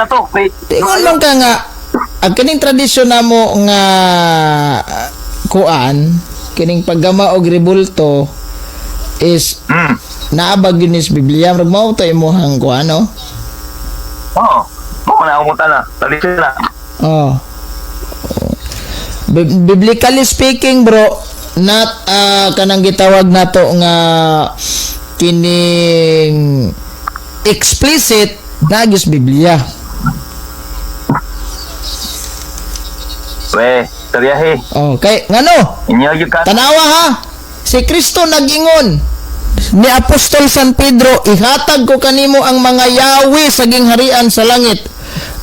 Na to. Kay, Ingon man ka nga ang kining tradisyon namo nga kuan kining paggama og rebulto is naa ba gyud ni sa Biblia, murag mao to imuhang kuan, no? Oo. Mao na akong na. Tradisyon na. Oh. Biblically speaking, bro, not kanang gitawag nato nga kining explicit na gyud sa Biblia. We, seryahe. Oh, kay ngano? Inyo gyud ka. Tanawa ha. Si Kristo nag-ingon ni Apostol San Pedro, "Ihatag ko kanimo ang mga yawi sa gingharian sa langit.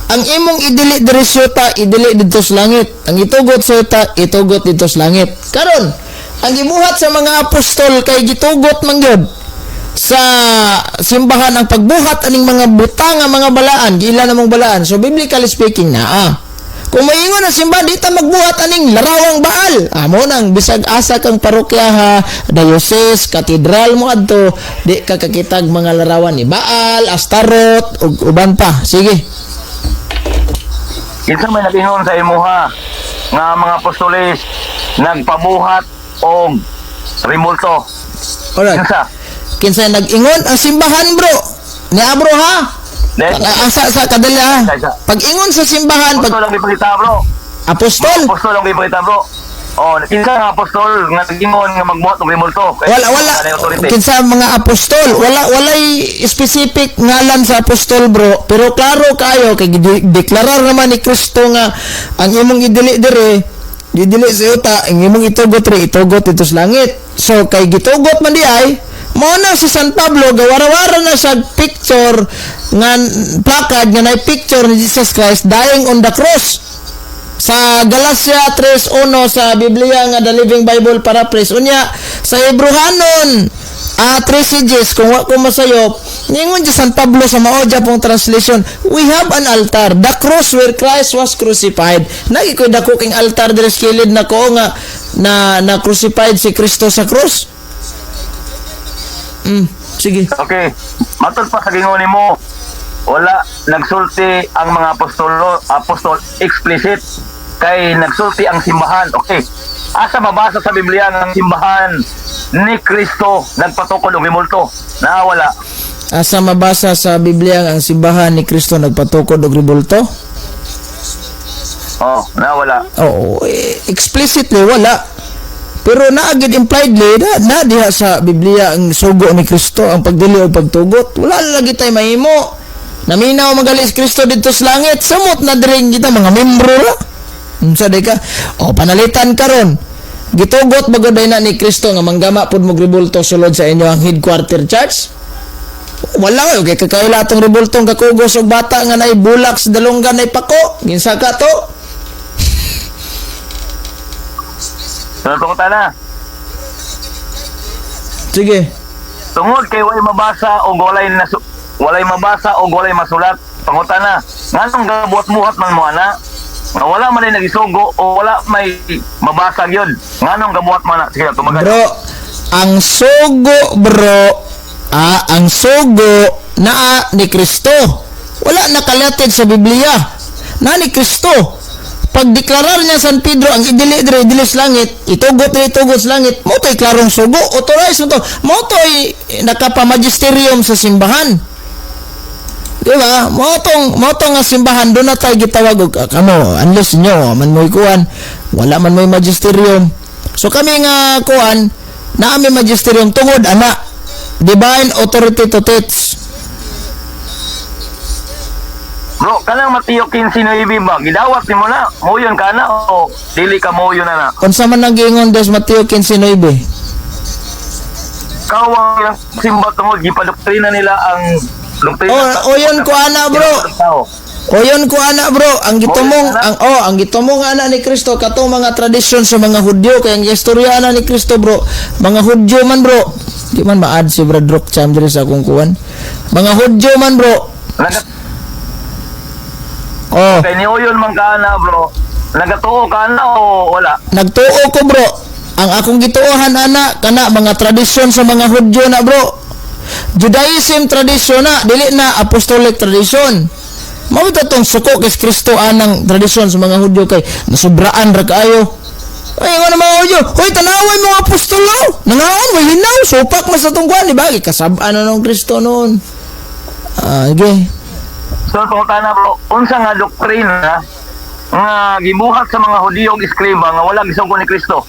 Ang imong idili diri sa yuta, idili didto sa langit. Ang itugot sa yuta, itugot didto sa langit." Karon, ang gibuhat sa mga apostol kay gitugot man gyud sa simbahan ang pagbuhat aning mga butang nga mga balaan, giila namong balaan. So biblically speaking, naa. Kung moingon ang simbahan, di ta magbuhat aning larawang Baal. Amo nang bisag asa kang parokya ha, diocese, katedral mo adto, di ka kakitag mga larawan ni Baal, Astaroth, ug uban pa. Sige. Kinsa may nag-ingon sa imuha nga mga apostoles nagpabuhat og rebulto? Alright. Kinsa? Kinsa nag-ingon ang simbahan, bro? Niya, bro, ha? Then, Asa sa kadali ha? Pag ingon sa simbahan, pag apostol ang gipakita, bro. Apostol, Apostol ang gipakita, bro. Oh, kinsa nga apostol nga nag-ingon nga magbuhat og rebulto? Kay- Wala wala Wala authority. Kinsa mga apostol, wala, walay specific ngalan sa apostol, bro, pero klaro kayo kay deklarar naman ni Kristo nga ang imong idili dire, didili sa yuta, ang imong itugot re, itugot dito sa langit. So kay gitugot man di ay mao na si San Pablo gawarawara na sa picture nga placard nga nay picture ni Jesus Christ dying on the cross sa Galatia 3:1 sa Biblia nga The Living Bible Paraphrase. Unya sa Hebrehanon 13 kung wa ko masayop, ningon si San Pablo sa mao pong translation, "We have an altar, the cross where Christ was crucified." Nagi ko'y dako king altar diri sa kilid nako nga na na crucified si Kristo sa cross. Sige. Okay. Matod pa sa gingon nimo, wala nagsulti ang mga apostolo, apostol explicit kay nagsulti ang simbahan. Okay. Asa mabasa sa Biblia nga ang simbahan ni Kristo nagpatukod og rebulto? Na wala. Asa mabasa sa Biblia ang simbahan ni Kristo nagpatukod og rebulto? Oh, na wala. Oo, eh, explicitly wala. Pero naagid impliedly na diha sa Biblia ang sugo ni Kristo, ang pagdili o pagtugot. Wala na lagi tayo mahimo. Naminaw magali si Kristo didto sa langit. Samot na diri kita mga membro ra. Unsa di ka? O panalitan karon. Gitugot ba gud na ni Kristo nga manggama pud mo rebulto sulod sa inyo ang headquarter church? Wala kayo kay kakaila atong rebultong kakugos og bata nga nay bulak sa dalunggan, nay pako. Ginsa ka to? So tungod na. Sige. Tungod kay walay mabasa o walay nasu walay mabasa o walay masulat. Pangutana, nganong gabuhat-buhat man mo ana? Nga wala man ay nagisugo o wala may mabasa gyud. Nganong gabuhat man na? Sige, tumagal. Bro, ang sugo, bro, ang sugo naa ni Kristo. Wala nakalatid sa Biblia. Na ni Kristo. Pagdeklarar niya San Pedro ang idili dire idili sa langit, itugot dire itugot sa langit, mao to'y klarong sugo, authorized mo to. Mao to'y nakapamagisterium sa simbahan. Di ba? Mao tong nga simbahan doon na tayo gitawag og kamo, unless nyo man mo'y kuan, wala man mo'y magisterium. So kami nga kuan, naa mi magisterium tungod ana divine authority to teach. Bro, kanang Mateo 15:9 ba? Gidawat nimo na. Moyon ka na o dili ka moyon na na? Unsa man nang giingon des Mateo 15:9? Kawang ilang simba tungod gipadoktrina nila ang doktrina. O, oyon ko ana, bro. Tao. Oyon ko ana, bro, ang gitumong Moyon, ana. Ang oh, ang gitumong ana ni Kristo katong mga tradisyon sa mga Hudyo, kay ang istorya ana ni Kristo, bro, mga Hudyo man, bro. Di man ma-add si Brad Rock Cham diri sa akong kuan. Mga Hudyo man, bro. Naga, Oh, kay niuyon man ka na, bro. Nagatuo ka na o wala? Nagtuo ko, bro. Ang akong gituohan ana kana mga tradisyon sa mga Hudyo na, bro. Judaism tradisyon na, dili na apostolic tradition. Mao to tong suko kay Kristo anang tradisyon sa mga Hudyo kay nasubraan ra kaayo. Ay, nga mga Hudyo, hoy, tanaway mga apostolo. Nangaon, may hinaw, supak mas sa tungkuan, di ba? Kasab-an na nung Kristo noon. Ah, okay. So pangutana, bro, unsa nga doktrina nga gibuhat sa mga Hudiyo ug eskriba nga wala gisugo ni Kristo?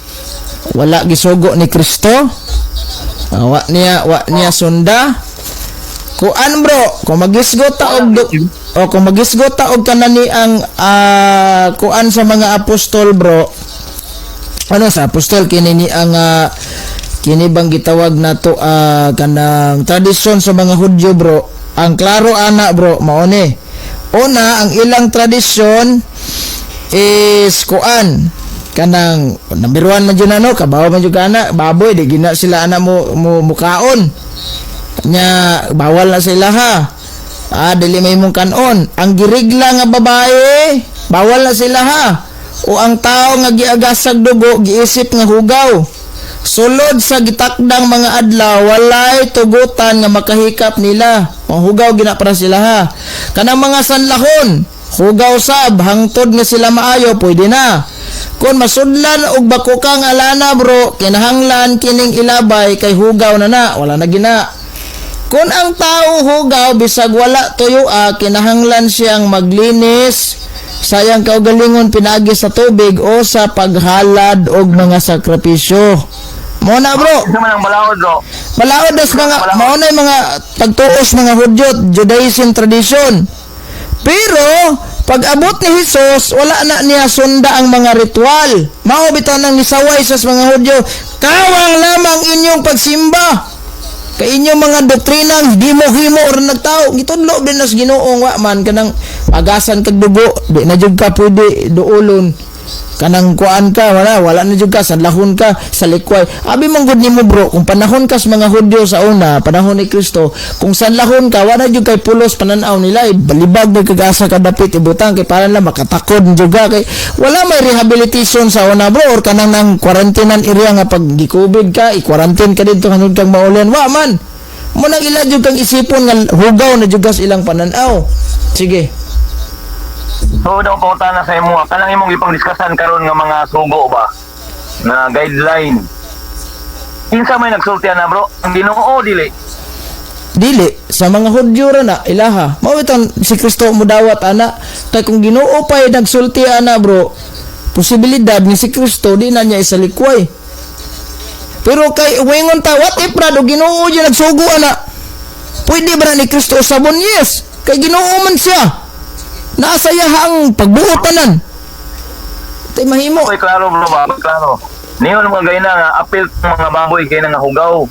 Wala gisugo ni Kristo. Ah, wa niya sunda. Kuan, bro, kung magisgo ta og o kung magisgo ta og kanani ang kuan sa mga apostol, bro. Ano sa apostol kini ni ang kini bang gitawag nato kanang tradisyon sa mga Hudyo, bro. Ang klaro ana, bro, mao ni. Una, ang ilang tradisyon is kuan kanang number 1 man jud ano, kabaw man jud kana baboy, di gina sila ana mo mukaon nya, bawal na sila ha. Dili may mong kanon ang girigla nga babae, bawal na sila ha, o ang tao nga giagasag dugo giisip nga hugaw. Sulod sa gitakdang mga adlaw, walay tugutan nga makahikap nila. Ang hugaw gina para sila ha. Kanang mga sanlahon, hugaw sab hangtod nga sila maayo, pwede na. Kung masudlan og bako kang alana, bro, kinahanglan kining ilabay kay hugaw na na, wala na gina. Kung ang tao hugaw bisag wala tuyo, kinahanglan siyang maglinis sayang kaugalingon pinaagi sa tubig o sa paghalad og mga sakripisyo. Mo na, bro. Unsa man ang balaod, bro? Balaod das mga mao na mga pagtuos mga Hudyo, Judaism tradition. Pero pag abot ni Jesus, wala na niya sunda ang mga ritual. Mao bitaw nang nisaway sa mga Hudyo, kawang lamang inyong pagsimba. Kay inyong mga doktrinang himo-himo or nagtao, gitudlo din nas Ginoo wa man kanang pagasan kag dugo, di na jud ka pwede duolon. Kanang kuan ka, wala wala na jud ka, sanlahon ka sa likway. Abi man gud nimo, bro, kung panahon kas mga Hudyo sa una, panahon ni Kristo, kung sanlahon ka, wala jud kay pulos pananaw nila, eh, balibag na kag-asa ka dapit ibutang kay para lang makatakod jud ka kay wala may rehabilitation sa una, bro, or kanang nang quarantinan area nga pag gi-COVID ka, i-quarantine ka didto hangtod kang maulian. Wa man. Mo nang ila jud kang isipon nga hugaw na jud kas ilang pananaw. Sige. So daw pangutana sa imo, kanang imong ipang-diskusan karon nga mga sugo ba na guideline. Kinsa may nagsulti ana, bro? Ang Ginoo, dili? Dili sa mga Hudyo ra na ilaha. Mao bitong si Kristo mudawat ana kay kung Ginoo pa nagsulti ana, bro, posibilidad ni si Kristo di na niya isalikway. Pero kay wingon ta, what if ra do Ginoo jud nagsugo ana? Pwede ba na ni Kristo usabon? Yes. Kay Ginoo man siya. Naa sa iya ang pagbuot tanan. Tay mahimo. Okay, klaro, bro ba? Okay, klaro. Ningon mga gayna nga apil mga baboy kay nga hugaw.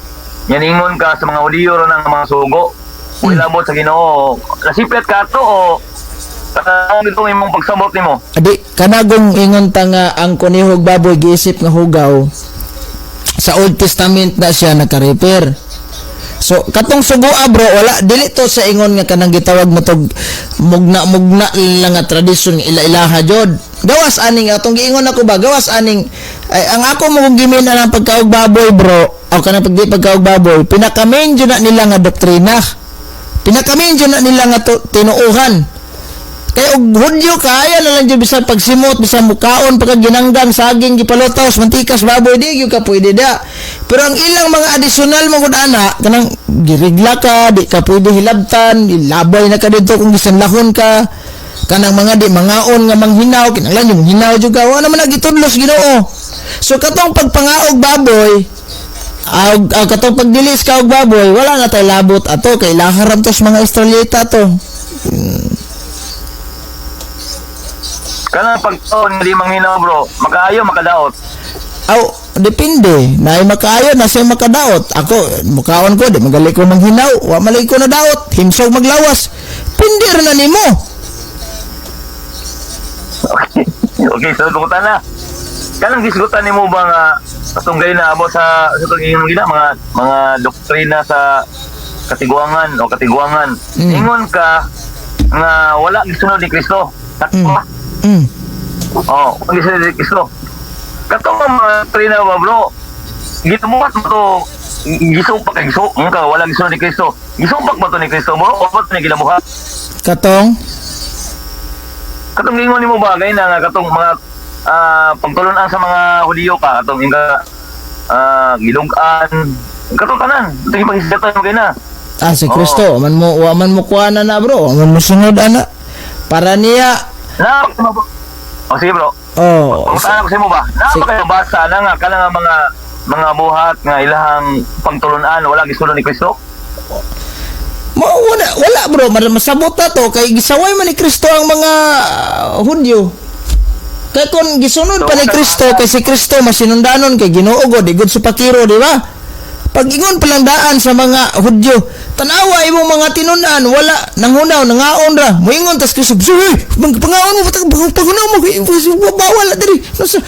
Yan ingon ka sa mga Hudiyo ro ng mga sugo. Uy, labot sa Ginoo. Nasiplet ka to o kanang itong imong pagsabot nimo? Adi kanagong ingon ta nga ang kunihog baboy giisip nga hugaw, sa Old Testament na siya naka-refer. So katong sugoa, bro, wala dili to sa ingon nga kanang gitawag mo tog mugna-mugna lang nga tradisyon nga ila-ilaha jud. Gawas aning atong giingon ako ba, gawas aning ay, ang ako mo kung gimin na ng pagkaog baboy, bro, o kanang pagdi pagkaog baboy, pinaka-main jud na nila nga doktrina. Pinaka-main jud na nila nga tinuohan. Kay og Hudyo kaya na lang jud bisan pagsimot, bisan mukaon pagka ginanggang saging gipalutaw, mantikas baboy, di gyud ka pwede da. Pero ang ilang mga additional mo gud ana, kanang girigla ka, di ka pwede hilabtan, ilabay na ka didto kung bisan lahon ka. Kanang mga di mangaon nga manghinaw, kinahanglan yung hinaw jud ka. Wa naman nagitudlos Ginoo. So katong pagpangaog baboy, ag katong pagdilis ka og baboy, wala na tay labot ato kay laharam tos mga Israelita to. Kanang pagtaon nga di manghinaw, bro, makaayo makadaot? Aw, depende. Naay makaayo, na siya makadaot. Ako, mukaon ko, di magali ko manghinaw. Wa malay ko na daot. Himsog maglawas. Pindi ra na nimo. Okay, so tungkol na. Kanang gisgutan nimo ba nga katong na abot sa itong iyong gina mga doktrina sa katiguangan o katiguangan. Ingon ka nga wala gisunod ni Kristo. Sakto ba? Mm. Oh, wala gisunod ni Kristo. Katong mga doktrina ba, bro? Gitumuhat mo to, gisupak kay gisu ka wala gisunod ni Kristo. Gisupak ba to ni Kristo, bro? O ba to ni ginabuhat? Katong Katong ingon nimo ba gay na nga katong mga pagtulunan sa mga Hudiyo ka katong inga gilug-an katong tanan katong ipaghisgatan mo gay na. Ah, si Kristo, man mo wa man mo kuha na na, bro, wa man mo sunod ana. Para niya Na O sige, bro. Oh, Pangutana ko sa imo ba? Na ba kayo basa na nga kana nga mga buhat nga ilahang pagtulunan wala gisulod ni Kristo? Mo wala, wala, bro, masabot na to kay gisaway man ni Kristo ang mga Hudyo. Kay kung gisunod pa ni Kristo, kay si Kristo masinundanon kay Ginoo god, igod sa pakiro, di ba? Pag ingon palang daan sa mga Hudyo, tanawa imong mga tinun-an, wala nanghunaw, nangaon ra. Moingon tas Kristo, "Hey, pangaon mo, paghunaw mo, bawal na diri." Nasa,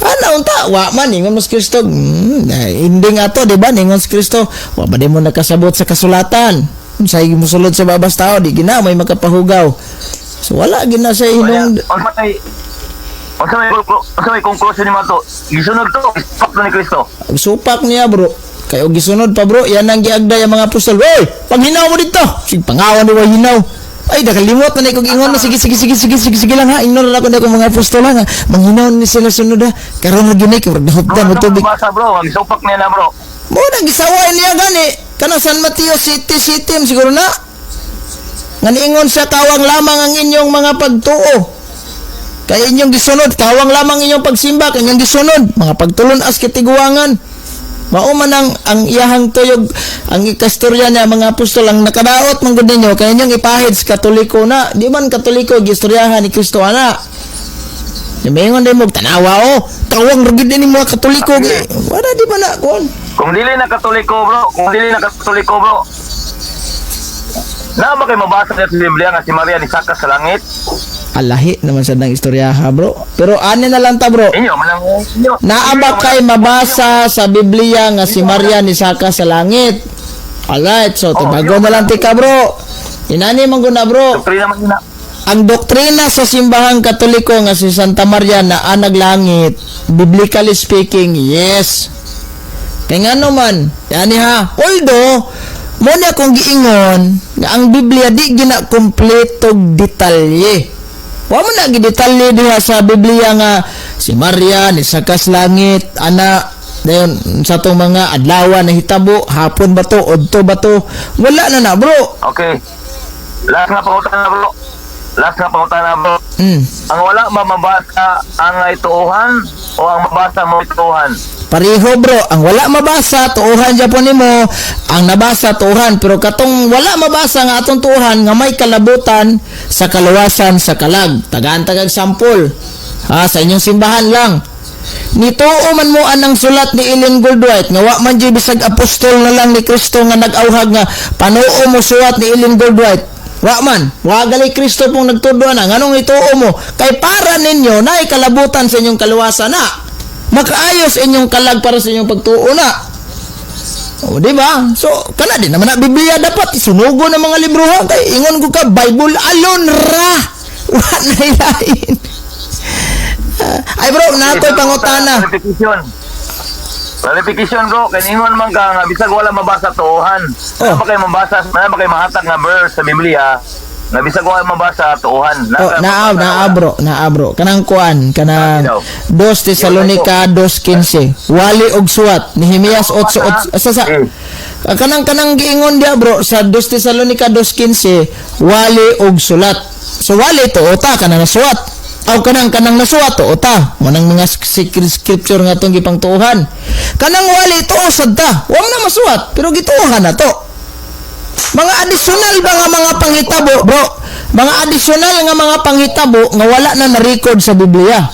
ana unta, wa man ingon mas Kristo, ending ato, di ba? Ningon si Kristo, wa ba di mo nakasabot sa kasulatan? Sa musulod sa babas tao, di gina may makapahugaw. So wala gina sa hinung Unsa may conclusion ni to? Gisunod to, gisupak to ni Kristo. Supak niya, bro. Kay og gisunod pa, bro, yan ang giagday ang mga apostol. "Hoy, panghinaw mo dito." Sige, pangawan ni way hinaw. Ay, nakalimot na ni kog ingon na sige sige sige sige sige sige lang ha. Ignore na ko na akong mga apostol ha. Nga manghinaw ni sila sunod ha. Karon ra gyud ni kay nahuptan mo tubig. Basa, bro, ang gisupak niya na, bro. Mo nang gisaway niya gani. Kanang San Mateo City City siguro na. Nga niingon siya, kawang lamang ang inyong mga pagtuo. Kay inyong gisunod, kawang lamang inyong pagsimba, kay inyong gisunod, mga pagtulun-as kitiguangan. Mao man ang iyahang tuyog, ang ikastorya niya mga apostol, ang nakadaot man gud ninyo, kay inyong ipahid sa Katoliko na, di man Katoliko gistoryahan ni Kristo ana. Yung din mo, tanawa oh, kawang ra gid ni mga Katoliko. Wala di ba na kuan? Kung dili na Katoliko, bro, kung dili na Katoliko, bro. Na ba kay mabasa niya sa Biblia nga si Maria ni saka sa langit? Alahi naman sa nang istoryaha, bro. Pero ani na lang ta, bro. Inyo man ang inyo. Naa ba kay mabasa sa Biblia nga si Maria ni saka sa langit? Alright, so tubago na lang tika, bro. Inani man guna, bro. Doktrina man na. Ang doktrina sa simbahang Katoliko nga si Santa Maria na anag langit, biblically speaking, yes. Kay ngano man, yani ha, although mo na akong giingon nga ang Biblia di gina kompleto detalye. Wa man na gidetalye diha sa Biblia nga si Maria ni sakas langit ana dayon sa tong mga adlaw na hitabo, hapon ba to, udto ba to, wala na na, bro. Okay. Last nga pangutana, bro. Last nga pangutana, bro. Ang wala ba mabasa ang ituuhan o ang mabasa mo ituuhan? Pareho, bro, ang wala mabasa tuohan japon nimo, ang nabasa tuohan, pero katong wala mabasa nga atong tuohan nga may kalabutan sa kaluwasan sa kalag. Tagaan tagag sample. Ha, sa inyong simbahan lang. Nituo man mo anang sulat ni Ellen Goldwhite nga wa man jud bisag apostol na lang ni Kristo nga nag-awhag nga panuo mo suwat ni Ellen Goldwhite. Wa man, wa gali Kristo pong nagtudo na nganong ituo mo kay para ninyo naay kalabutan sa inyong kaluwasan na. Makaayos inyong kalag para sa inyong pagtuo na. O, di ba? So, kana din naman na Biblia dapat isunugo ng mga libro ha. Kay ingon ko ka Bible alone ra. Wa na ilain. Ay bro, na ako'y pangutana. Clarification. Clarification, bro, kay ningon man ka nga bisag wala mabasa tuohan. Oh. Oh. ba kay mabasa, na ba kay mahatag nga verse sa Biblia nga bisag wala mabasa tuohan? Oh, naa naa, bro, naa, bro. Kanang kuan, kanang 2 Tesalonica 2:15. Wali og suwat Nehemias 8:8 sa kanang giingon dia, bro, sa 2 Tesalonica 2:15, wali og sulat. So wali to ota kanang nasuwat. Aw kanang nasuwat to ota. Manang mga secret scripture nga atong gipangtuohan. Kanang wali to sad ta. Wa man na masuwat pero gituohan na to. Mga additional ba nga mga panghitabo, bro? Mga additional nga mga panghitabo nga wala na na-record sa Biblia.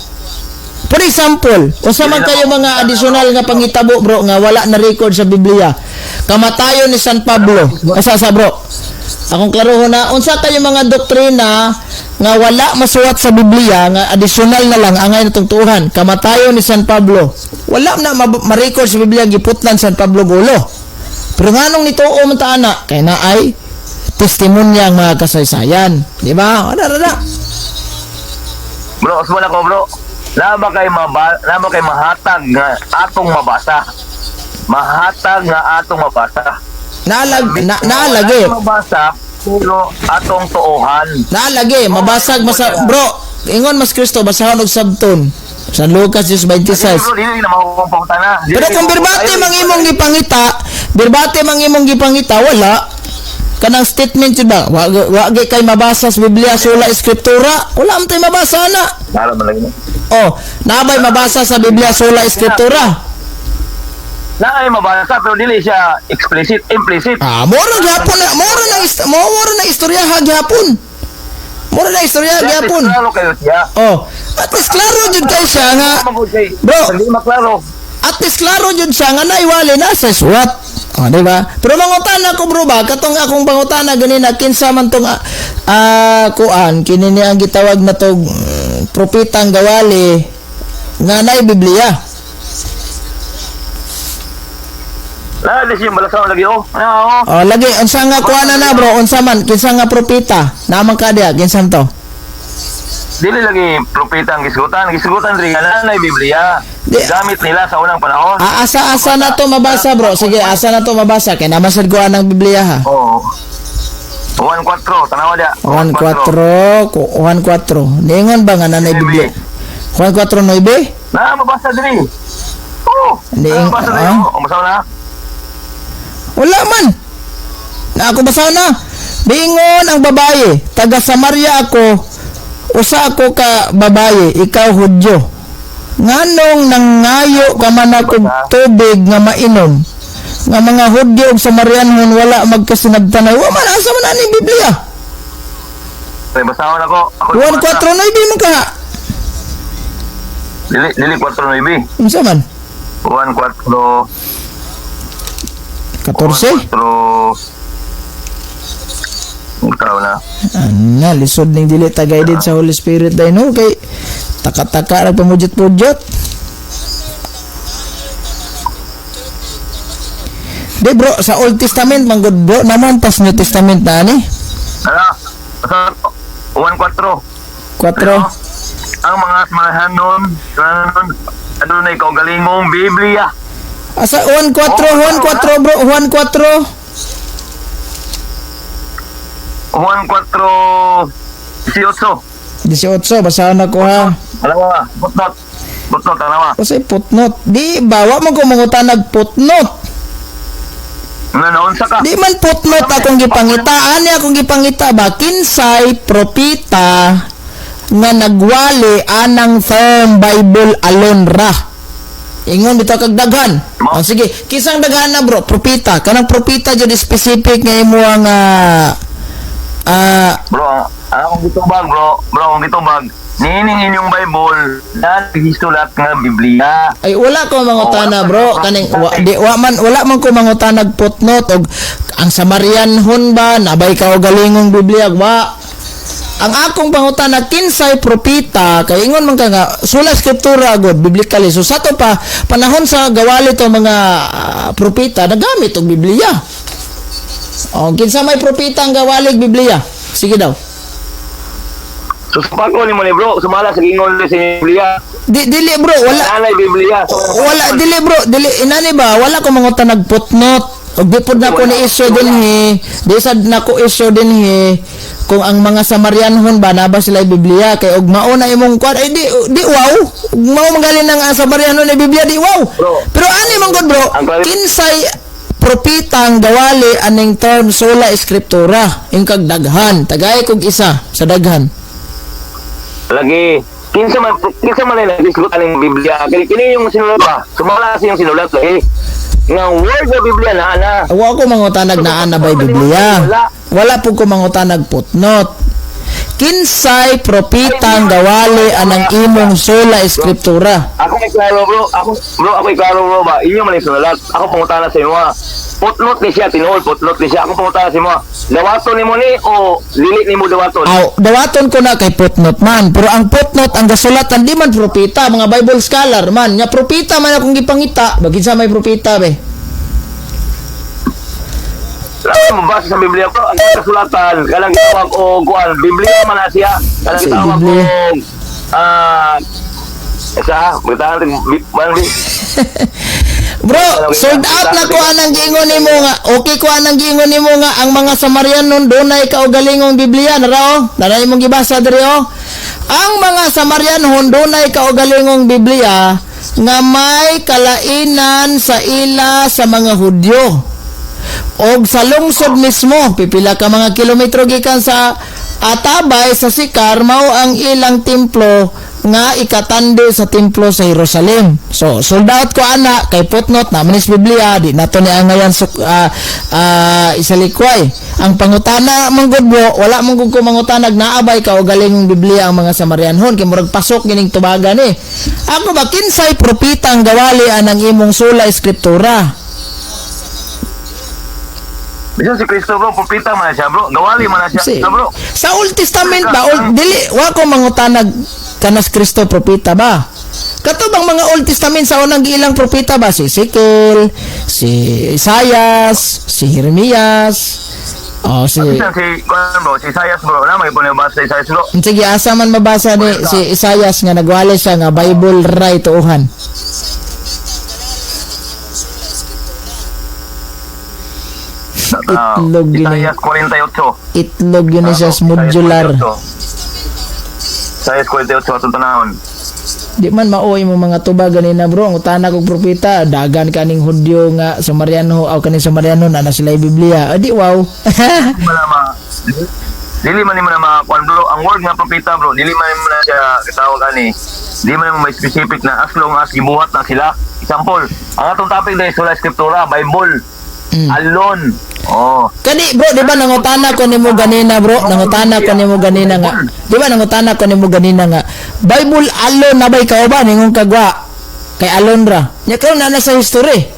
For example, unsa man kayo mga additional nga panghitabo, bro, nga wala na record sa Biblia? Kamatayon ni San Pablo. Asa sa, bro? Akong klarohon na unsa kayo mga doktrina nga wala masuwat sa Biblia nga additional na lang angay natong tuohan. Kamatayon ni San Pablo. Wala na ma-record sa Biblia giputlan San Pablo gulo. Pero nganong nituo man ta ana? Kay na ay testimonya ang mga kasaysayan. Di ba? Ana ra na. Bro, usman ako, bro. Na ba kay mahatag nga atong mabasa? Mahatag nga atong mabasa. Naalag na, naalagi. Wala mabasa pero atong tuohan. Naalagi, mabasag masa bro. Ingon mas Kristo, basahon og sabton. San Lucas 10:26. Bro, dili na makuha pangutana. Pero kung verbatim ang imong gipangita, verbatim ang imong gipangita, wala. Kanang statement yun ba? Wa kay mabasa sa Biblia sola scriptura, wala man tay mabasa na. Klaro man lagi. Oh, nabay mabasa sa Biblia sola scriptura. Na ay mabasa pero dili siya explicit, implicit. Ah, mora gyapon na, mora na istorya ha gyapon. Mora na istorya gyapon. Klaro kayo siya. Oh, at least klaro jud kay siya nga. Magud kay. Bro. Hindi maklaro. At least klaro jud siya nga naiwali na sa suwat. Oh, di ba? Pero mangutana ko, bro, ba katong akong pangutana ganina, kinsa man tong kuan kini ni ang gitawag na tog propetang gawali nga naay Biblia. La, di siya balasaw lagi oh. Ano oh. Oh, lagi unsa nga kuana na, bro? Unsa man kinsa nga propeta? Naman ka diya, kinsa to? Dili lagi propeta ang gisgutan. Gisgutan diri nga na Biblia. Gamit nila sa unang panahon. Ah, asa na to mabasa, bro? Sige, asa na to mabasa kay naman sad ko anang Biblia ha. Oo. 1-4, tanawa dia. 1-4, 1-4. Ningon ba nga nanay Biblia? 1-4-9? Na, mabasa diri. Oo. Hindi, Na, mabasa diri. ah. Oh, mabasa na. Wala man. Na ako basa na. Bingon ang babae, taga Samaria ako, usa ako ka babae, ikaw Hudyo. Nganong nangayo ka man ako tubig nga mainom? Nga mga Hudyo ug Samarianhon wala magkasinabtanay. Wa man, asa man ani Biblia? Ay, basahon ako. Ako 1-4-9 man ka. Dili, dili 4-9. Unsa man? 1-4. 14? 4. Ikaw na. Ana, lisod ning dili ta guided sa Holy Spirit dai no kay taka-taka ra pamujot-pujot. Di bro, sa Old Testament man gud, bro, naman tas New Testament na ani. Ano? Basta 1-4. 4. Ang mga samahanon, samahanon, adunay kaugalingong Biblia. Asa 1-4, 1-4, bro, 1-4. 1-4 18. 18, basahon ako ha. Alawa, footnote. Footnote, alawa. Kasi footnote. Di ba, wa man ko mangutanag footnote. Ano, naunsa ka? Di man footnote akong gipangita. Ani akong gipangita ba? Kinsay propita nga nagwali anang term Bible alone ra. Ingon bitaw kag daghan. Oh, sige, kisang daghan na, bro, propita. Kanang propita jud specific nga imo ang Bro, ang akong gitubag, bro. Bro, akong gitubag. Niining inyong Bible na gisulat nga Biblia. Ay, wala ko mangutana, bro, kaning wa, di wa man, wala man ko mangutanag footnote og ang Samarianhon ba nabay ka og galingong Biblia, wa. Ang akong pangutana, kinsay propita kay ingon man ka nga sola scriptura god biblically. So sa to pa panahon sa gawali to mga propita nagamit og Biblia. O kinsa may propita ang gawalig Biblia? Sige daw. So, sa pagko ni mo ni bro, sumala sa gingon sa Biblia. Di dili, bro, wala. Nanay Biblia. Wala, dili, bro, dili inani ba, wala ko mangutanag footnote og di pod nako ni issue dinhi, di sad nako issue dinhi kung ang mga Samarianhon ba na ba sila Biblia, kay og mao na imong kwan ay di di wow, ug mao magaling nang ang Samarianhon ay Biblia, di wow. Bro. Pero ani man gud, bro, Ang kinsay propitang gawali aning term sola scriptura ing kag daghan, tagay kog isa sa daghan. Lagi, kinsa man ay nagisgot aning Biblia. Kini kini yung sinulat ba? Sumala sa yung sinulat lagi. Nga word ng Biblia na ana. Wa ko mangutanag naa na ba'y Biblia. Wala po ko mangutanag footnote. Kinsay propitang gawali anang imong sola escriptura? Ako may klaro, bro. Ako bro, ako may klaro, bro ba. Inyo man yung sinulat. Ako pangutana sa imo. Ah. Footnote ni siya, tinuod footnote ni siya. Ako pangutana sa imo. Ah. Dawaton nimo ni o dili nimo dawaton? Aw, dawaton ko na kay footnote man. Pero ang footnote ang gasulatan di man propita, mga Bible scholar man. Nya propita man akong gipangita, bagin sa may propita be. Wala mabasa sa Biblia, bro. Ang kasulatan, kanang gitawag og kuan, Biblia man na siya. Kanang Sa gitawag Biblia. og isa, bitahan man Bro, sold out na ko anang giingon nimo nga. Okay ko anang giingon nimo nga ang mga Samarianon dunay kaugalingong Biblia nara oh. Nara imong gibasa diri oh. Ang mga Samarianhon dunay kaugalingong Biblia nga may kalainan sa ila sa mga Hudyo. Og sa lungsod mismo, pipila ka mga kilometro gikan sa Atabay sa Sikar, mao ang ilang templo nga ikatandi sa templo sa Jerusalem. So, sold out ko ana kay footnote na manis Biblia, di nato ni angayan isalikway. Ang pangutana man gud, bro, wala man gud ko mangutanag naabay ka o galingong Biblia ang mga Samarianhon kay murag pasok gining tubagan eh. Ako ba, kinsay propeta ang gawali anang imong sola escritura? Bisan si Kristo, bro, propeta man na siya, bro. Gawali man na siya, bro. Sa Old Testament ba, Old, dili, wa ko mangutanag kanas Kristo propeta ba? Kato bang mga Old Testament sa unang giilang propeta ba? Si Ezekiel, si Isaias, si Jeremias, oh, si Bisan si kuan, bro, si Isaias, bro, na may puno ba sa Isaias, bro? Sige, asa man mabasa ni si Isaias nga nagwali siya nga Bible ray tuuhan? Itlog yun eh. Isaias 48. Itlog yun siya Ah, modular. Isaias 48 atong tanahon. Di man maoy mo mga tuba ganina, bro. Ang utana kog propeta, dagan kaning Hudyo nga Samariano aw kaning Samariano na na sila Biblia. Adi wow. Wala ma dili man nimo na makakuan, bro, ang word nga propeta, bro, dili man nimo na siya katawag ani, dili man mo may specific na as long as gibuhat na sila. Example, ang atong topic dahil sola scriptura, Bible alone, oh. Kani, bro, di ba nangutana ko nimo ganina, bro? Nangutana ko nimo ganina nga. Di ba nangutana ko nimo ganina nga Bible alone na bay kauban ingon kagwa kay alone ra. Nya karon na na sa history.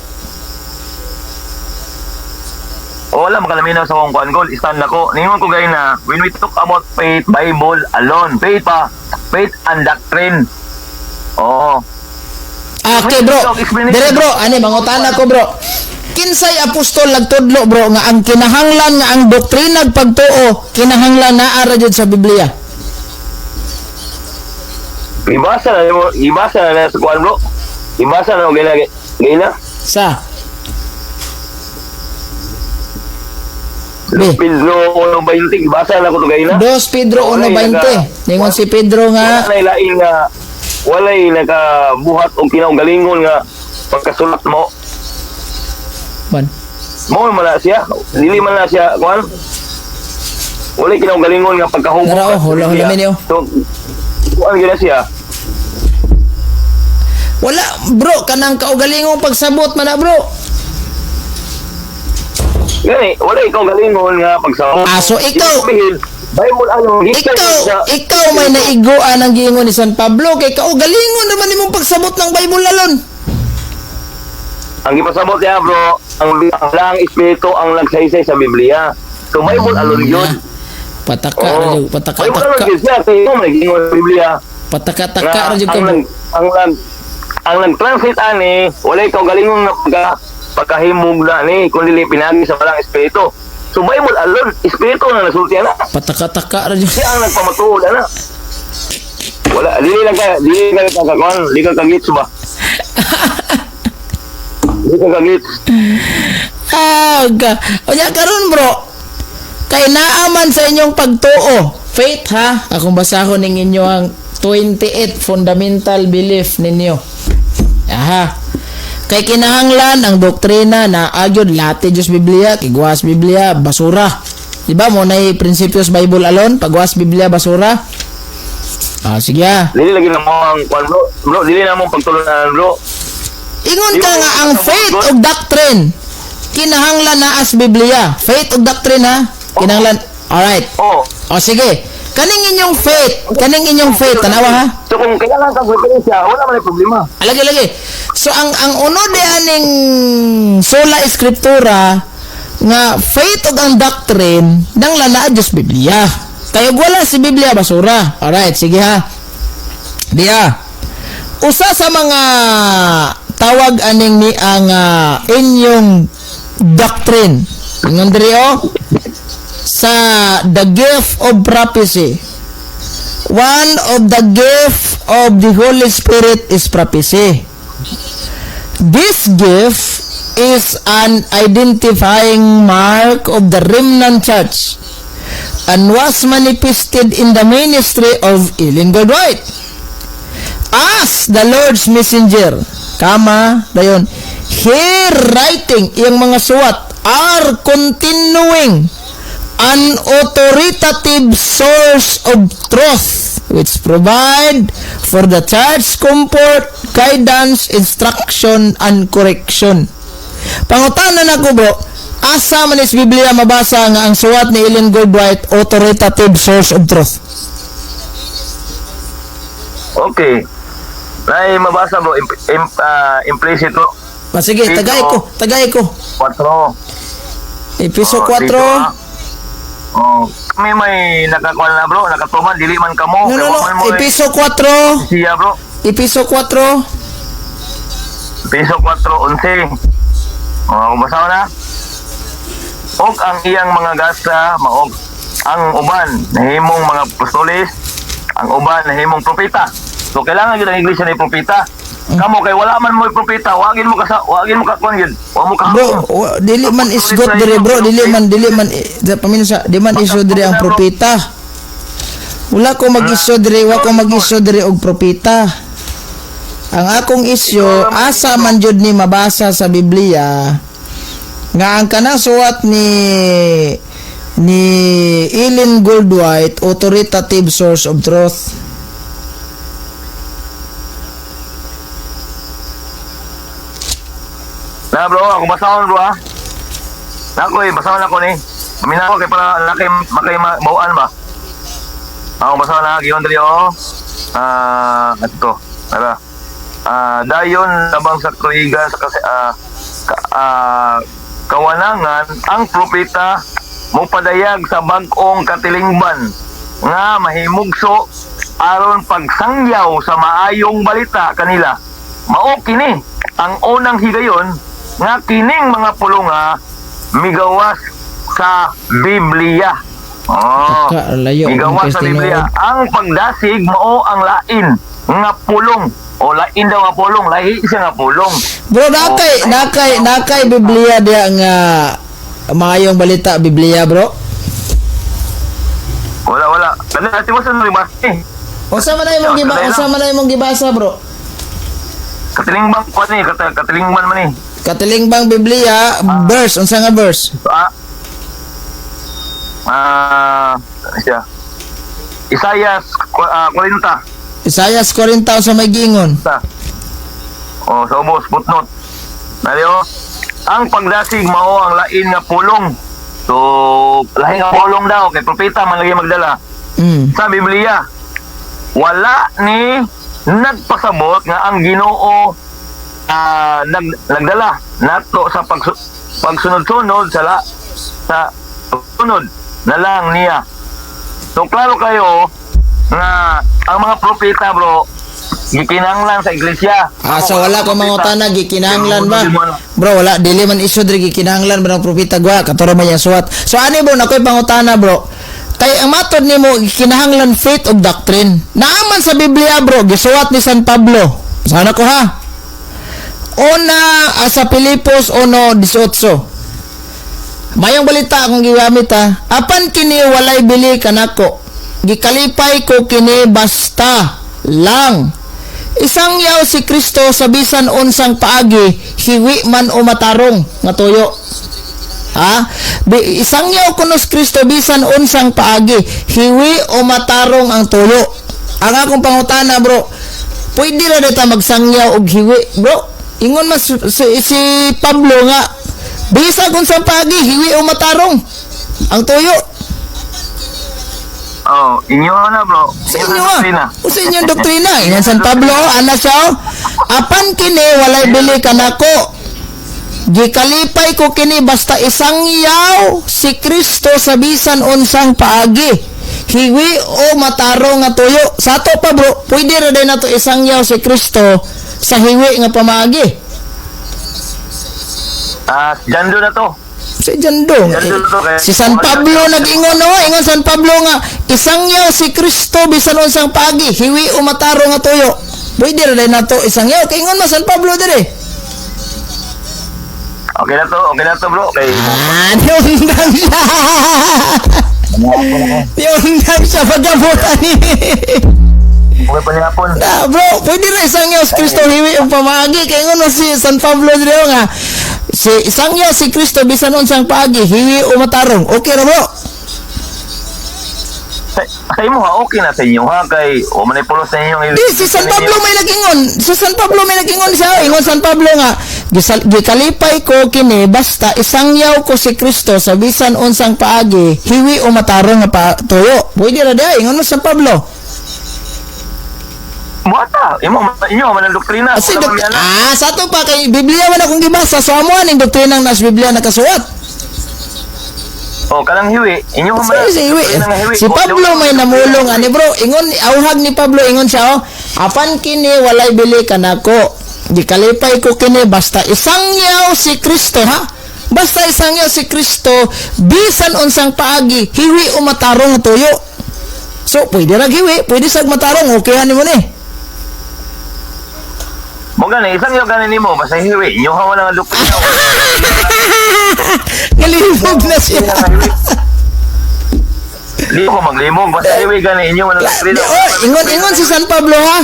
O, wala makalaminaw sa akong kuan goal stand nako ningon ko gay na when we talk about faith, Bible alone, faith pa, faith and doctrine, oh. Ah, okay, bro. Dire, bro, ani mangutana ko, bro. Kinsay apostol nagtudlo, bro, nga ang kinahanglan nga ang doktrina ug pagtuo kinahanglan naa ra jud sa Biblia? Ibasa na nimo, ibasa na na sa kuan, bro, ibasa na gay na gay na. Sa B. Pedro 1:20, ibasa na ko to gay na. 2 Pedro 1:20. Ningon si Pedro nga Walay lain nga walay nakabuhat og kinaugalingon nga pagkasulat mo. Man. Mo man na siya, dili man na siya kuan. Walay kinaugalingon nga pagkahubog. Nara, oh, hula, hula, minyo. So kuan gyud na siya. Wala, bro, kanang kaugalingong pagsabot man na, bro. Gani, walay kaugalingon nga pagsabot. Ah, so ikaw- Sabihin, Bible ano, gikan Ikaw, sa ikaw may naiguan ang giingon ni San Pablo kay kaugalingon naman imong pagsabot ng Bible alone. Ang gipasabot niya, bro, ang lang espiritu ang nagsaysay sa Biblia. So Bible alone yun. Pataka Oo. ra jud, pataka Bible alone taka. yun siya kay mo may giingon sa Biblia. Pataka-taka Nga, ra jud ka, ang bro. Ang nag-translate ani, walay kaugalingon nga pagkahimog na ni kun dili pinagi sa balang espiritu. So Bible alone, espiritu na nasulti ana. Pataka-taka ra jud. Siya ang nagpamatuod ana. Wala, dili lang ka kakuan, dili ka kagits ba? Dili ka kagits. Ah, unya karon, bro. Kay naaman sa inyong pagtuo, faith ha, akong basahon ning inyo ang 28 fundamental belief ninyo. Aha. Kay kinahanglan ang doktrina na agyod late Diyos Biblia, kay guwas Biblia, basura. Di ba mo nay prinsipyos Bible alone, pagwas Biblia basura? Ah, sige ah. Dili lagi na mo ang kuan, bro. Bro, dili na mo pagtulunan, bro. Ingon ka nga ang faith ug doctrine kinahanglan na as Biblia. Faith ug doctrine ha. Kinahanglan. Alright. Oh. O sige. Kaning inyong faith, kaning inyong faith, tanawa ha. So kung kailangan kang referensya, wala man ay problema. Alagi lagi. So ang uno di aning sola scriptura nga faith ug ang doctrine nang lanaa Diyos Biblia. Kay ug wala si Biblia, basura. Alright, sige ha. Diya. Usa sa mga tawag aning ni ang inyong doctrine. Ingon diri oh, sa the gift of prophecy. One of the gift of the Holy Spirit is prophecy. This gift is an identifying mark of the remnant church. and was manifested in the ministry of Ellen G. White as the Lord's messenger. Kama, dayon, her writing, iyang mga suwat, are continuing an authoritative source of truth which provide for the church comfort, guidance, instruction, and correction. Pangutana nako, bro, asa man is Biblia mabasa nga ang suwat ni Ellen G. White authoritative source of truth? Okay. Nay mabasa, bro, implicit, bro. Ah, sige, Dito. tagay ko, tagay ko. 4. Episo Oh, 4. dito, ah. Oh, kami may nakakuan na, bro, nakatuman dili man kamo. No, no, Kay no. wa man mo, eh, Episo 4. siya, bro. Episo 4. Episo 4:11. Oh, basa na. Og ang iyang mga gasa mao ang uban nahimong mga apostoles, ang uban nahimong propeta. So kailangan gyud ang iglesia ni propeta. Kamo kay wala man mo'y propeta, wagin mo ka kuan gyud. Wa mo ka Bro, dili man isgot dire, bro, dili man eh, paminsa, di man isgot dire ang propeta. Wala ko mag-isyo dire, wa ko mag-isyo dire og propeta. Ang akong isyo, asa man jud ni mabasa sa Biblia nga ang kanang suwat ni Ellen Goldwhite authoritative source of truth? Na, bro, ako basahon, bro, ah. Nako eh, basahon ako ni. Paminaw kay para laki makay mauan ba. Ako basahon na giyon diri oh. Ah, ato. Tara. Ah, dayon labang sa katuigan sa kasi kawanangan ang propeta mopadayag sa bag-ong katilingban nga mahimugso aron pagsangyaw sa maayong balita kanila. Mao kini ang unang higayon nga kining mga pulunga migawas sa Biblia. Oh, Taka, layo migawas ang sa Biblia. Ang pagdasig mao ang lain nga pulong o lain daw nga pulong, lahi siya nga pulong. Bro, nakay Biblia diya nga maayong balita Biblia, bro. Wala, wala. Dali, ati mo sa nalibas eh. Unsa man na imong gibasa, bro? Katilingban ko ni, katilingban man eh. Katilingbang Biblia, verse, unsa nga verse? So, ano siya? Isaiah 40. Isaiah 40, unsa may giingon? Sa. Oh, sa ubos, footnote. Naliyo, ang pagdasig mao ang lain nga pulong. So, lain nga pulong daw kay propeta man lagi magdala sa Biblia. Wala ni nagpasabot nga ang Ginoo nagdala nato sa pagsunod-sunod sa sunod na lang niya. So klaro kayo nga ang mga propeta, bro, gikinahanglan sa iglesia. Ah, so wala ko mangutana gikinahanglan ba? Bro, wala dili man isyu diri gikinahanglan ba ng propeta gwa katuro man yang suwat. So ani, bro, nakoy pangutana, bro. Kay ang matod nimo gikinahanglan faith of doctrine. Naaman sa Biblia, bro, gisuwat ni San Pablo. Sana ko ha. Una sa Pilipos 1:18. Mayong balita akong gigamit ha. Apan kini walay bili kanako. Gikalipay ko kini basta lang isangyaw si Kristo sa bisan unsang paagi, hiwi man o matarong nga tuyo. Ha? Isangyaw kuno si Kristo bisan unsang paagi, hiwi o matarong ang tuyo. Ang akong pangutana, bro, pwede ra ta magsangyaw og hiwi, bro? Ingon mas si Pablo nga bisan unsang paagi, hiwi o matarong ang tuyo. Oh, inyo na, bro. Sa inyo ah. Doktrina. O sa inyong doktrina. Ingon San Pablo, ana siya oh. Apan kini walay bili kanako. Gikalipay ko kini basta isangyaw si Kristo sa bisan unsang paagi, hiwi o matarong nga tuyo. Sa ato pa, bro, pwede ra din nato isangyaw si Kristo sa hiwi nga pamaagi? Ah, Jando na to. Si Jandong. Jando to kay Si San Pablo nag-ingon no, ingon San Pablo nga isangyaw si Kristo bisan unsang paagi, hiwi o matarong nga tuyo. Pwede ra din nato isangyaw kay ingon man San Pablo dire. Okay na to, bro. Okay. Ah, niundang siya. Panihapon ako. Niundang siya pagkabutan ni. Okay, panihapon. Na, bro, pwede na isangyaw si Kristo hiwi ang pamaagi. Kaya ngono si San Pablo dire nga si isangyaw si Kristo bisan unsang paagi, hiwi o matarong. Okay ra, bro. Sa imo ha, okay na sa inyo ha, kay o manipulo sa inyo. Di, si San Pablo may nagingon. Si San Pablo may nagingon siya. Ingon San Pablo nga, "Gikalipay ko kini basta isangyaw ko si Kristo sa bisan unsang paagi, hiwi o matarong nga pa tuyo." Pwede ra di, ingon mo San Pablo. Buhata, imo inyo man ang doktrina. Kasi Wala man yan. sa ato pa kay Biblia man akong gibasa, so amo aning doktrinang nas Biblia nakasuwat. Oh, kanang hiwi, inyo man. Si, si, Doktrina nga hiwi. si Pablo may namulong ani, bro. Ingon auhag ni Pablo, ingon siya, oh, apan kini walay bili kanako. Gikalipay ko kini basta isangyaw si Kristo, ha. Basta isangyaw si Kristo bisan unsang paagi, hiwi o matarong nga tuyo. So pwede ra hiwi, pwede sag matarong, okay ani mo ni. Mo gani, isang yo gani nimo basta hiwi, inyo ha wala nga doktrina. Galibog na siya. Di ko maglimog basta hiwi gani inyo wala doktrina. Di, oh, ingon ingon si San Pablo, ha.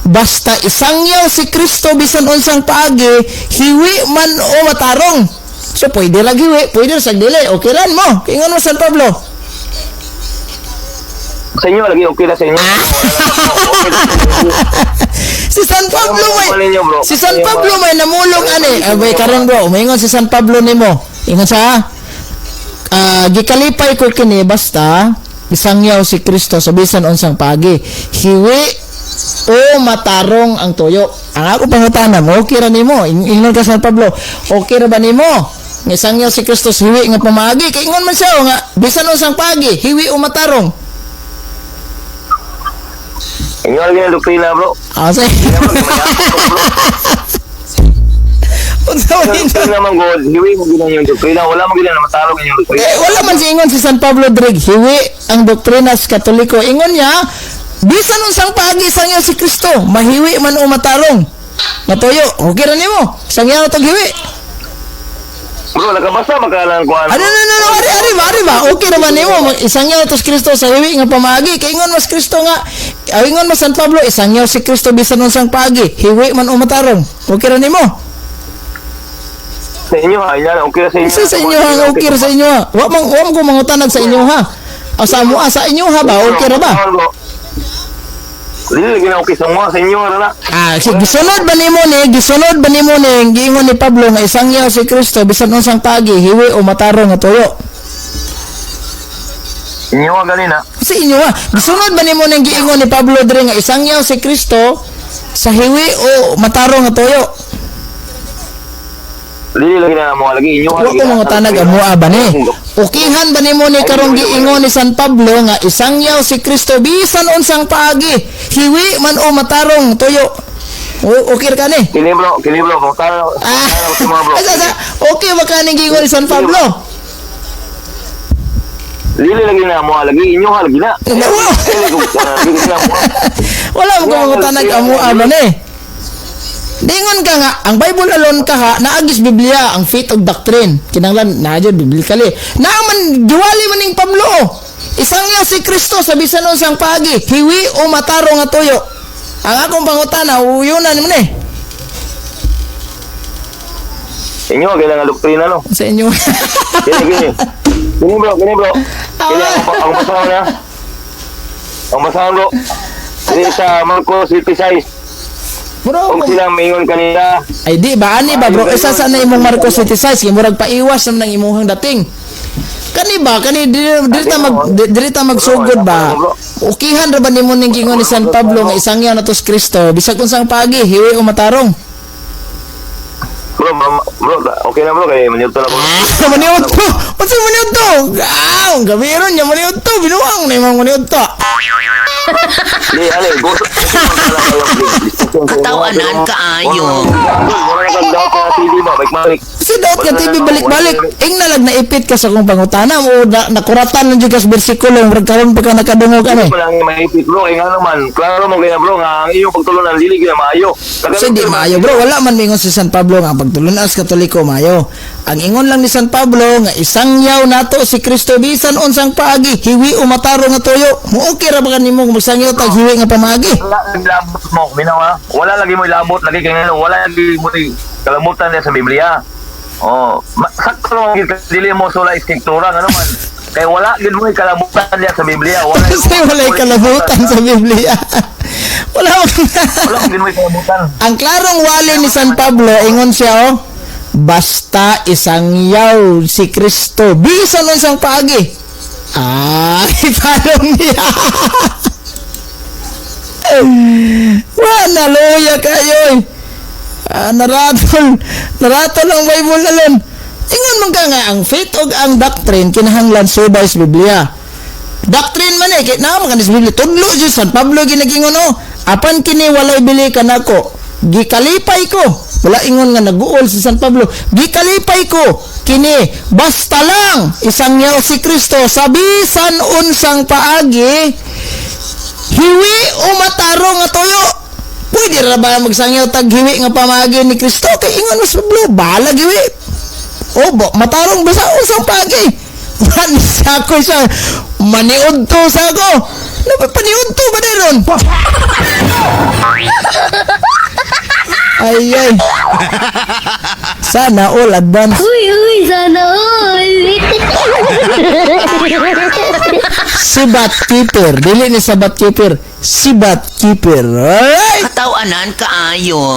Basta isangyaw si Kristo bisan unsang paagi, hiwi man o matarong. So pwede ra hiwi, pwede ra sag dili, okay ran mo. Ingon mo San Pablo. Sa inyo lagi okay na sa inyo. Okay na sa inyo. Si San Pablo may Ano ninyo, bro? Si San Pablo may namulong ani. Abay karon, bro, umingon si San Pablo nimo. Ingon siya, "Gikalipay ko kini basta isangyaw si Kristo sa bisan unsang paagi, hiwi o matarong ang tuyo." Ang ako pangutana mo, okay ra nimo? Ingon ka San Pablo, okay ra ba nimo? Nga isangyaw si Kristo sa hiwi nga pamaagi. Kay ingon man siya oh, nga bisan unsang paagi, hiwi o matarong. Inyo lagi ang doktrina, bro. Ah, say. Unsa man Yung inyo? doktrina man god, hiwi mo gina yung doktrina, wala mo gina na matarong inyong doktrina. Eh, wala man si ingon si San Pablo Dreg, hiwi ang doktrina sa Katoliko. Ingon niya, bisan unsang paagi sangyaw si Kristo, mahiwi man o matarong. Matuyo, okay ra nimo. Sangyaw tog hiwi. Bro, nakabasa makalang kuan. Ano, no, no, no, ari, ari ba, ari ba? Okay ra ba nimo? Isangyaw to si Kristo sa hiwi nga pamaagi. Kay ingon mas Kristo nga, ingon mas San Pablo, isangyaw si Kristo bisan unsang paagi, hiwi man o matarong. Okay ra nimo? Sa inyo ha, inyo, okay ra sa inyo. Isa sa inyo ha, okay ra sa inyo ha. Wa man ko mangutanag sa inyo ha. O sa amo sa inyo ha ba, okay ra ba? Dili lagi na okay sa mga sa inyo ra na. Ah, si gisunod ba nimo ni, gisunod ba nimo ni giingon ni Pablo nga isangyaw si Kristo bisan unsang pagi, hiwi o matarong nga tuyo? Inyo ha gani na. Sa inyo ha, gisunod ba nimo ning giingon ni Pablo diri nga isangyaw si Kristo sa hiwi o matarong nga tuyo? Dili lagi na mo lagi inyo ha. Wa ko mangutanag amoa ba ni? Ukihan ba nimo ni karong giingon ni San Pablo nga isangyaw si Kristo bisan unsang paagi, hiwi man o matarong tuyo? O, okay ra ka ni? Kini bro, mangutana Ah, sa mga bro. asa, asa, okay ba ka ning giingon ni San Pablo? Dili lagi na mo lagi inyo ha lagi na. Nawa. Dili na mo. Wala mo kumangutanag amoa ba ni? Dingon ka nga, ang Bible alone ka ha, naagis Biblia, ang faith of doctrine. Kinanglan, na dyan, biblically. Naaman, giwali man ning Pablo. Oh. Isangyaw si Kristo sa bisan unsang paagi, hiwi o mataro nga tuyo. Ang akong pangutana, uyunan mo ni. Inyo kailangan doktrina no. Sa inyo. Kini kini. Kini bro, kini bro. Kini ang basahon na. Ang basahon, bro. Kini sa Marcos 56. Bro, Og sila maingon kanila. Ay di ba ani ba, bro, isa sa na imong Marcos 76 kay murag paiwas naman ang imuhang dating. Kani ba kani diri ta magsugod ba? Ukihan ra ba nimo ning giingon ni San Pablo nga isangyaw na to si Kristo bisag unsang pagi, hiwi o matarong? Bro, bro, okay na bro kay maniudto na bro. Ah, maniud to. Unsa maniud to? Ah, gabi ron nya maniud to, binuang na imong maniud to. Di ale, go. Katawanan kaayo. Wala na kag daw ka CD ba, balik balik. Kasi daot ka TV balik-balik. Ing nalag naipit ka sa kong pangutana mo na, nakuratan lang jud ka sa bersikulo murag karon pa ka nakadungog Hindi ani. pa lang maipit, bro. Kaya nga naman, klaro mo kaya, bro, nga ang iyong pagtulunan dili gyud maayo. Kasi di maayo, bro, wala man mingon si San Pablo nga ang pagtulunan sa Katoliko maayo. Ang ingon lang ni San Pablo nga isangyaw nato si Kristo bisan unsang paagi, hiwi o matarong nga tuyo. Mo okay ra ba kanimo kung magsangyaw tag hiwi nga pamaagi? Wala lagi ilabot mo, binawa. Wala lagi mo ilabot lagi kay ngano, wala lagi mo kalamutan niya sa Biblia. Oh, sakto lang gid dili mo sola iskritura ngano man. Kay wala gid mo kalamutan niya sa Biblia. Wala Kasi walay kalabutan sa Biblia. Wala Wala gid mo kalabutan. Ang klarong wali ni San Pablo, ingon siya, oh, basta isang yaw si Kristo, bisan unsang paagi. Ah, italong niya. Wa na luya kayo eh. Ah, naratol, naratol ang Bible alon. Ingon man ka nga ang faith og ang doctrine kinahanglan subay sa Biblia. Doctrine man eh, kay naa man sa Biblia. Tudlo jud San Pablo ginagingon oh. Apan kini walay bili kanako. Gikalipay ko. Wala ingon nga naguol si San Pablo. Gikalipay ko kini basta lang isang yaw si Kristo sa bisan unsang paagi, hiwi o matarong nga tuyo. Pwede ra ba magsangyaw tag hiwi nga pamaagi ni Kristo? Kay ingon mas Pablo, balag hiwi. Obo, matarong basta unsang paagi. Wan sa ako siya maniud to sa ako. Paniud to ba ron? Ay ay. Sana all advance. Uy, uy, sana all. Sibat keeper. Dili ni sabat keeper. Sibat keeper. Alright. Katawanan kaayo.